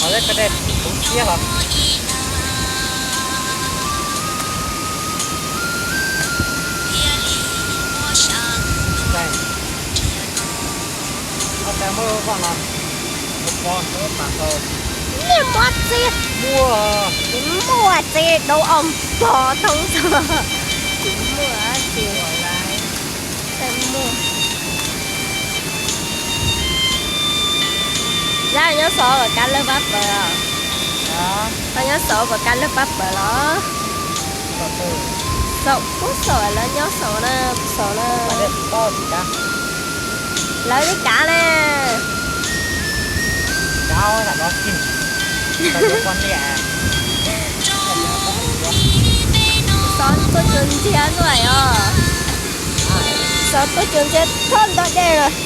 Ho leb koj dej tub siab hos. Niag muab txiv, muaj txiv dau om pog thoob txog. Kuv muaj txiv, muaj. Zab nyob saud kom kab lawg pab pawg os. Koj nyob saud kom kab lawg pab pawg los? Saum, kuv saum lawv nyob saud na, kuv saud na. Lawv li kav ne. Xov tuaj cuag ntsiag xwb os. Xov tuaj cuag ntsiag thoob ntau dej os.